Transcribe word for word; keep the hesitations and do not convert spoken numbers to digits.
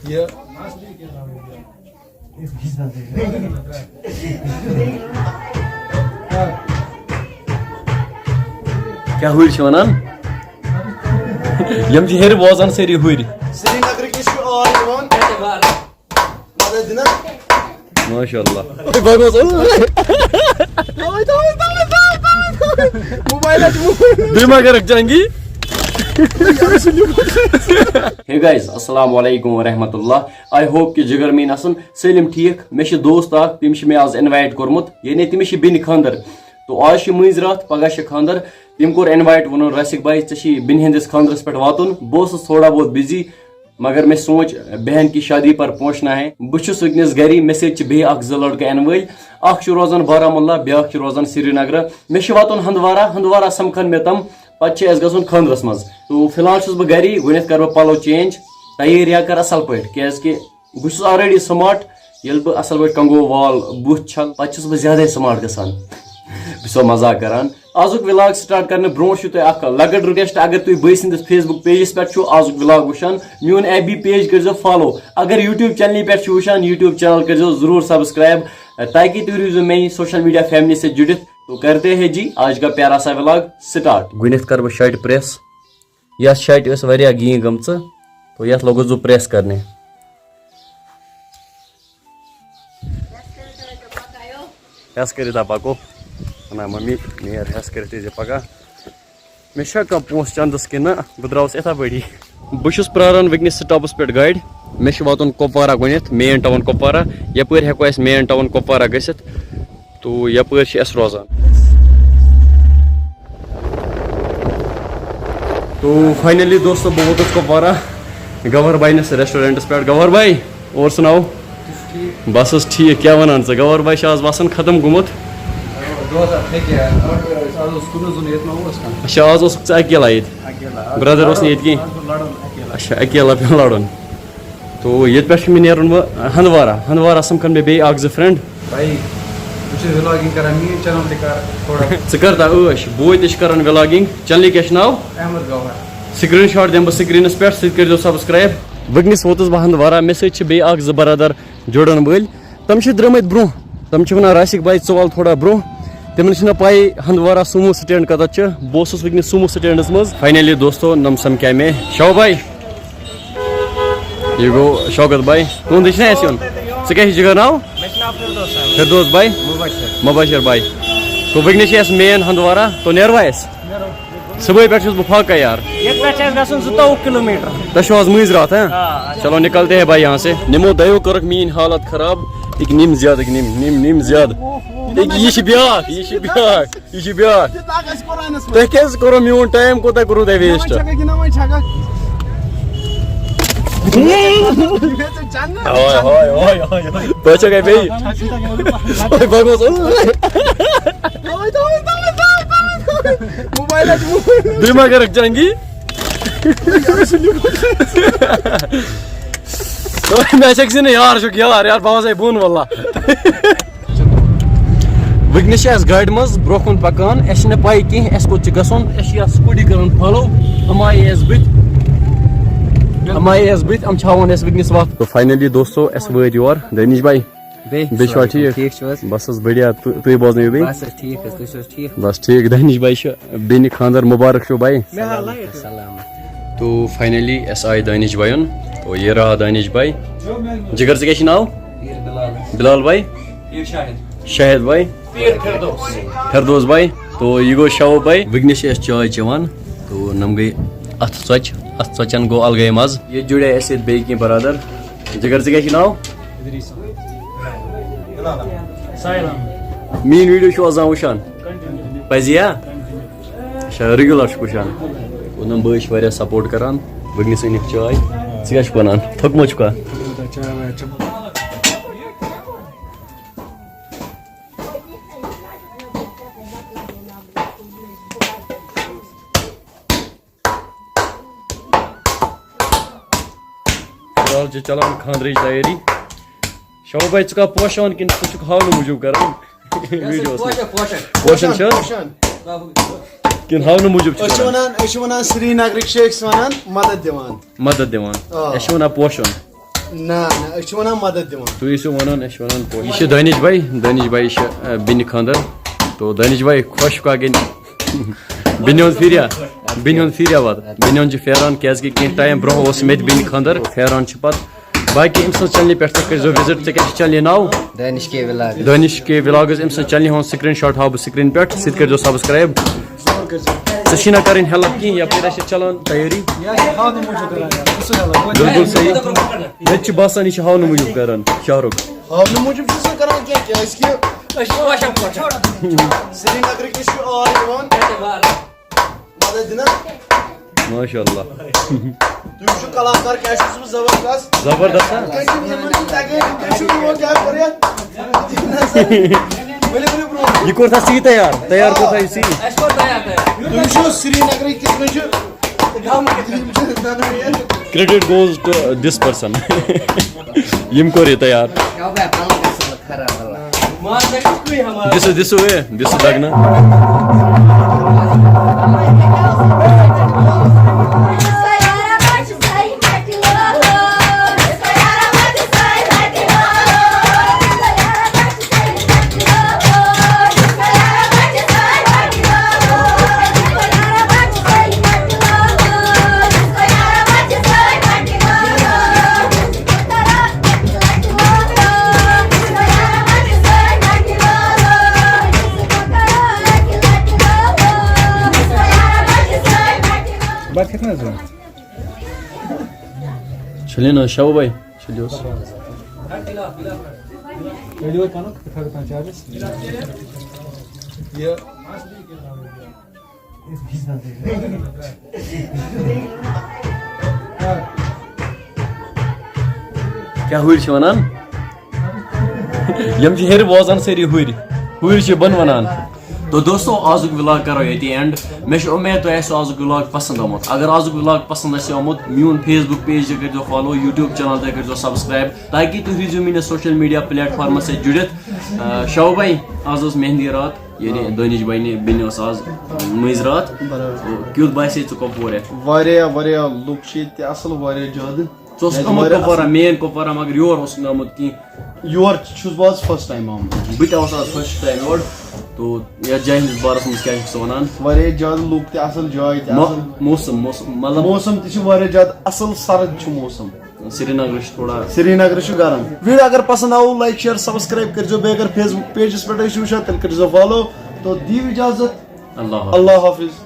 یہِ کیٛاہ ہُرۍ چھِ وَنان؟ یِم چھِ ہیٚرِ بوزان سٲری ہُرۍ۔ سرینگرٕکۍ تہِ چھِ آے یِوان مدد دِنہٕ۔ ماشاء اللہ۔ بہٕ گوس، موبایل حظ چھُ موبایل۔ بیٚیہِ ما کَرَکھ جنگی؟ Hey guys، السلام علیکم ورحمۃ اللہ۔ I hope کہِ جگر میٲنۍ آسن سٲلِم ٹھیٖک۔ مےٚ چھِ دوست اکھ، تٔمِس چھِ مےٚ آز invite کوٚرمُت، یعنی تٔمِس چھِ بیٚنہِ خانٛدر۔ تو آز چھِ مٲنٛزِ راتھ، پگاہ چھِ خانٛدر۔ تٔمۍ کوٚر invite، ووٚنُن، "راسِق بھائی، ژےٚ چھِ بیٚنہِ ہٕنٛدِس خانٛدرس پٮ۪ٹھ واتُن۔" بہٕ اوسُس تھوڑا بہت busy، مگر مےٚ سوٗنٛچ، "بہن کی شادی پر پہنچنا ہے۔" بہٕ چھُس وٕنکیٚنَس گری، مےٚ سۭتۍ چھِ بیٚیہِ اکھ زٕ لڑکہٕ یِنہٕ وٲلۍ۔ اکھ چھُ روزان بارہمولہ، بیٛاکھ چھُ روزان سرینگرٕ۔ مےٚ چھُ واتُن ہندوارہ، ہندوارہ سمکھن مےٚ تِم، پتہٕ چھِ اَسہِ گژھُن خانٛدرس منٛز۔ تو فی الحال چھُس بہٕ گری، گۄڈٕنٮ۪تھ کرٕ بہٕ پلو change، تیٲریا کر اصل پٲٹھۍ، کیازِ کہِ بہٕ چھُس already smart۔ ییٚلہِ بہٕ اصل پٲٹھۍ کنگو وال بُتھ چھل، پتہٕ چھُس بہٕ زیادے smart گژھان۔ بہٕ چھُسو مزاق کران۔ آزُک vlog start کرنہٕ برونٛہہ چھُ تۄہہِ اکھ لۄکٕٹ request، اگر تُہۍ بٲے سٕنٛدِس Facebook pageس پٮ۪ٹھ چھِو آزُک vlog وٕچھان، میون FB page کٔرۍزیو follow۔ اگر YouTube channelہِ پٮ۪ٹھ چھِو وٕچھان، YouTube channel کٔرۍزیو ضروٗر subscribe، تاکہِ تُہۍ روٗزِو میٛانہِ social media family سۭتۍ جُڑِتھ۔ تو کرتے ہیں جی آج کا پیارا سا vlog start۔ گۄڈٕنٮ۪تھ کرٕ بہٕ shirt press۔ یَتھ shirt ٲس واریاہ گینٛگ گٔمژٕ، تو یَتھ لوگُس بہٕ press کرنہِ۔ ہٮ۪س کٔرِتھ ہا پکو۔ وَنان، "ممی، نیر ہٮ۪س کٔرِتھ یی زِ پگاہ۔" مےٚ چھا کانٛہہ پونٛسہٕ چندس کِنہٕ نہ؟ بہٕ درٛاوُس یِتھے پٲٹھی۔ بہٕ چھُس پراران وٕنکیٚنس stopس پٮ۪ٹھ گاڑِ۔ مےٚ چھُ واتُن کۄپوارہ گۄڈٕنٮ۪تھ، main town کۄپوارہ۔ یپٲرۍ ہٮ۪کو أسۍ main town کۄپوارہ گٔژھِتھ۔ تو یپٲرۍ چھِ أسۍ روزان۔ تو finally دوستو، بہٕ ووتُس کۄپوارہ گوہر بھاینِس restaurantس پٮ۪ٹھ۔ گوہر بھائی، اور سناو۔ بس حظ ٹھیٖک، کیٛاہ ونان ژٕ؟ گوہر بھائی چھُ آز باسان ختم گوٚمُت۔ دۄہس اکھ تھٔکے، آز اوس کُنُے زوٚن ییٚتہِ ما اوس کانٛہہ۔ اچھا، آز اوسُکھ ژٕ اکیلا ییٚتہِ؟ اکیلا۔ Brother اوس نہٕ ییٚتہِ کینٛہہ؟ آز گوٚو لڑُن اکیلا۔ اچھا، اکیلا پیوٚو لڑُن۔ تو ییٚتہِ پٮ۪ٹھ چھُ مےٚ نیرُن وۄنۍ ہندوارہ۔ ہندوارہ سمکھن مےٚ بیٚیہِ اکھ زٕ friend۔ بھائی، بہٕ چھُس vlogging کران، میٲنۍ channel تہِ کر تھوڑا۔ ژٕ کر تا عٲش، بوے تہِ چھُ کران vlogging۔ Channelہِ کیٛاہ چھُ ناو؟ احمد گوہر۔ Screenshot دِمہٕ بہٕ screenس پٮ۪ٹھ، سُہ تہِ کٔرۍزیو subscribe۔ وٕنکیٚنس ووتُس بہٕ ہندوارہ، مےٚ سۭتۍ چھِ بیٚیہِ اکھ زٕ برادر جُڑن وٲلۍ۔ تِم چھِ درٛٲمٕتۍ برٛونٛہہ، تِم چھِ ونان، "راسِک بھائی، ژٕ وَل تھوڑا برٛونٛہہ۔" تِمن چھِنہٕ پَیی ہندوارہ sumo stand کَتَتھ چھِ۔ بہٕ اوسُس وٕنکیٚنَس sumo standس منٛز۔ Finally دوستو، نم سمکھے مےٚ شو بھائی۔ یہِ گوٚو شوکت بھائی۔ تُہُنٛدٕے چھُنہ اَسہِ یُن؟ ژٕ کیٛاہ چھُ جِگر ناو؟ مےٚ چھُ ناو فردوس احمد۔ فردوس بھائی۔ مبشر۔ مبشر بھائی۔ تو وٕنکیٚنَس چھِ اَسہِ main ہندوارہ، تو نیروا أسۍ؟ صبحٲے پٮ۪ٹھ چھُس بہٕ فاقے یار۔ ییٚتہِ پٮ۪ٹھ چھِ اَسہِ گژھُن زٕتووُہ کِلوٗ میٖٹر۔ تۄہہِ چھُو آز مٲنٛزِ راتھ، ہاں؟ ہاں، آ۔ چلو نکلتے ہیں بھائی یہاں سے۔ نِمو دۄیو کٔرٕکھ میٛٲنۍ حالت خراب۔ أکۍ نِم زیادٕ، أکۍ نِم، نِم، نِم زیادٕ۔ أکۍ یہِ چھِ بیٛاکھ، یہِ چھِ بیٛاکھ، یہِ چھِ بیٛاکھ۔ تۄہہِ کیٛازِ کوٚرُو میون time، کوٗتاہ کوٚرُو تۄہہِ waste؟ ہاے، ہاے، ہاے، ہاے، ہاے۔ تۄہہِ چھا گٔے بیٚیہِ؟ تۄہہِ بگوس۔ موبایل حظ، موبایل۔ بیٚیہِ ما کَرَکھ جنگی؟ مےٚ چھَکھ زِ نہٕ یار چھُکھ یار، یار، بہٕ وَسَے بۄن واللہ۔ وٕنکیٚنَس چھِ أسۍ گاڑِ منٛز برٛونٛہہ کُن پَکان، اَسہِ چھِنہٕ پَے کینٛہہ اَسہِ کوٚت چھِ گژھُن، اَسہِ چھِ یَتھ scooty کَران follow، یِم آیے اَسہِ بٕتھِ، یِم آیے اَسہِ بٕتھِ، یِم چھِ ہاوان اَسہِ وٕنکیٚنَس وَتھ۔ تو finally دوستو، اَسہِ وٲتۍ یور، دٲنِش بھائی۔ بیٚیہِ بیٚیہِ چھُوا السلام علیکم، ٹھیٖک؟ ٹھیٖک چھِو حظ؟ بس حظ بڑھیا، تُ-، تُہۍ بوزنٲیِو بیٚیہِ۔ بس حظ ٹھیٖک حظ، تُہۍ چھِو حظ ٹھیٖک؟ بس ٹھیٖک، دانش بھائی چھُ بیٚنہِ خانٛدر مُبارک چھُو بھائی۔ سلامت، سلامت۔ تو finally اَسہِ آے دانش بھایُن، تو یہ رہا دانش بھائی۔ جگر ژےٚ کیٛاہ چھُے ناو؟ پیٖر بلال۔ بلال بھائی۔ پیٖر شاہد۔ شاہد بھائی۔ پیٖر فردوس۔ فردوس بھائی۔ تو یہِ گوٚو شاہو بھائی۔ وٕنکیٚنَس چھِ أسۍ چاے چٮ۪وان۔ تو نم گٔے اَتھ ژۄچہِ، اَتھ ژۄچَن گوٚو الگٕے مَزٕ۔ ییٚتہِ جُڑے اَسہِ سۭتۍ بیٚیہِ کینٛہہ برادر۔ جگر ژےٚ کیٛاہ چھُے ناو؟ ادریس۔ ساحل احمد۔ میٛٲنۍ video چھُو آز وٕچھان؟ Continue۔ پَزِ یا؟ Continue۔ اچھا، regular چھُکھ وٕچھان۔ ووٚنُم بہٕ چھُس واریاہ support کران۔ وٕنکیٚنَس أنِکھ چاے۔ ژٕ کیٛاہ چھُکھ وَنان؟ تھوٚکمُت چھُکھا؟ چاے واے چےٚ۔ فی الحال چھِ چلان خانٛدرٕچ تیٲری۔ شاہو بھائی، ژٕ کَتھ پوشان کِنہٕ ژٕ چھُکھ ہاونہٕ موٗجوٗب کران؟ Videos منٛز۔ پوشان، پوشان۔ پوشان چھِ حظ؟ پوشان۔ کِنہٕ ہاونہٕ موٗجوٗب چھِ أسۍ چھِ کران؟ وَنان، أسۍ چھِ وَنان سرینگرٕکۍ چھِ أسۍ وَنان مدد دِوان۔ مدد دِوان۔ آ۔ أسۍ چھِ وَنان پوشان۔ نہ نہ، أسۍ چھِ وَنان مدد دِوان۔ تُہۍ ٲسِو وَنان، أسۍ چھِ وَنان پوٚز۔ یہِ چھِ دٲنِش بھائی، دٲنِش بھائی چھِ، آ، بیٚنہِ خانٛدار۔ تو دٲنِش بھائی، خۄش چھُکھا گٔے؟ بیٚنہِ ہُنٛد پھیٖریا، بیٚنہِ ہُنٛد پھیٖریا وات۔ بیٚنہِ ہُنٛد چھُ پھیران، کیٛازِکہِ کینٛہہ ٹایم برونٛہہ اوس مےٚ تہِ بیٚنہِ خانٛدار۔ پھیران چھِ پَتہٕ۔ باقٕے أمۍ سٕنٛز چَنلہِ پٮ۪ٹھ تہِ کٔرۍزیو وِزِٹ۔ ژےٚ کیٛاہ چھِ چَنلہِ ناو؟ دٲنِش کے وِلاگ۔ دٲنِش کے وِلاگٕز، أمۍ سٕنٛز چَنلہِ ہُنٛد سِکریٖن شاٹ ہاوٕ بہٕ سِکریٖن پٮ۪ٹھ، سُہ تہِ کٔرۍزیو سَبسکرٛایب۔ ژےٚ چھی نہ کَرٕنۍ ہیلپ کِہیٖنۍ، یَپٲرۍ آسہِ چَلان تیٲری۔ یہِ آسہِ ہاونہٕ موٗجوٗب کَران یار، بہٕ چھُس ہیلپ۔ بِلکُل صحیح۔ مےٚ تہِ چھِ باسان، یہِ چھِ ہاونہٕ موٗجوٗب کَران شاہ رُخ۔ ہاونہٕ موٗجوٗب چھُس نہٕ کَران کینٛہہ، کیٛازِکہِ أسۍ چھِ واشَن پھۄٹھان۔ سرینگرٕکِس چھُ آے یِوان۔ مدد دِنَس۔ ماشاء اللہ۔ تُہۍ وٕچھِو کلاکار کیٛاہ چھُس بہٕ زبردست۔ زبردست، ہا؟ تُہۍ چھِو یِمَن تہِ تَگان، تُہۍ چھِو یِمو کیٛاہ کوٚر یَتھ؟ ؤلِو، ؤلِو برٛونٛہہ۔ یہِ کوٚر تھا ژےٚ تیار؟ تیار کوٚر تھا یہِ ژےٚ؟ اَسہِ کوٚر تیار، تیار۔ تُہۍ وٕچھِو سرینگرٕکۍ کِتھ کٔنۍ چھِ۔ Credit goes to this person۔ یِم کوٚر یہِ تیار۔ کیٛاہ بہٕ پَلو گژھٕ بہٕ خراب، وَللہ۔ دِسو، دِسو، اے، دِسو دَگنہٕ۔ بَتہٕ کھٮ۪تھ نہ حظ وۄنۍ؟ چھٔلِو نہ حظ، شاہوٗ بھائی، چھٔلِو حظ۔ کٔرِو وۄنۍ پَنُن، بہٕ تھاوٕ تام چارجَس۔ یہِ کیٛاہ ہُرۍ چھِ وَنان؟ یِم چھِ ہیٚرِ بوزان سٲری ہُرۍ۔ ہُرۍ چھِ بۄن وَنان۔ تو دوستو، آزُک وِلاگ کَرو ییٚتی اینڈ۔ مےٚ چھِ اُمید تۄہہِ آسِوٕ آزُک وِلاگ پَسنٛد آمُت۔ اگر آزُک وِلاگ پَسنٛد آسِوٕ آمُت، میون Facebook page تہِ کٔرۍزیو فالو، YouTube channel تہِ کٔرۍزیو سبسکرایب، تاکہِ تُہۍ روٗزِو میٛٲنِس social media platformس سۭتۍ جُڑِتھ۔ آ، شاہوٗ بھائی، آز ٲس مہندی راتھ، یعنی آ۔ دٲنِش بھائی نہِ بیٚنہِ ٲس آز مٲنٛزِ راتھ۔ برابر۔ تو کیُتھ باسے ژٕ کۄپوور یَتھ؟ واریاہ، واریاہ لُکھ چھِ ییٚتہِ تہِ اَصٕل، واریاہ زیادٕ۔ ژٕ اوسُکھ ییٚتہِ آمُت واریاہ کۄپوارا، اَصٕل۔ مین کۄپوارا، مگر یور اوسُکھ نہٕ آمُت کینٛہہ۔ یور چھُس بہٕ آز first time آمُت۔ بہٕ تہِ آوُس آز first time یور۔ تو یَتھ جایہِ ہِنٛدِس بارَس منٛز کیٛاہ چھُکھ ژٕ وَنان؟ واریاہ زیادٕ لُکھ تہِ اَصٕل، جاے تہِ مو-، اَصٕل۔ موسم، موسم، مطلب موسم تہِ چھُ واریاہ زیادٕ اَصٕل، سرد چھُ موسم۔ سرینگرٕ چھُ تھوڑا۔ سرینگرٕ چھُ گرم۔ ویٖڈیو اگر پسنٛد آوُ، like، share، subscribe کٔرۍزیو۔ بیٚیہِ اگر Facebook pageس پٮ۪ٹھ ٲسِو وٕچھان، تیٚلہِ کٔرۍزیو follow۔ تو دِیِو اِجازت۔ اللہ حافظ۔ اللہ حافظ۔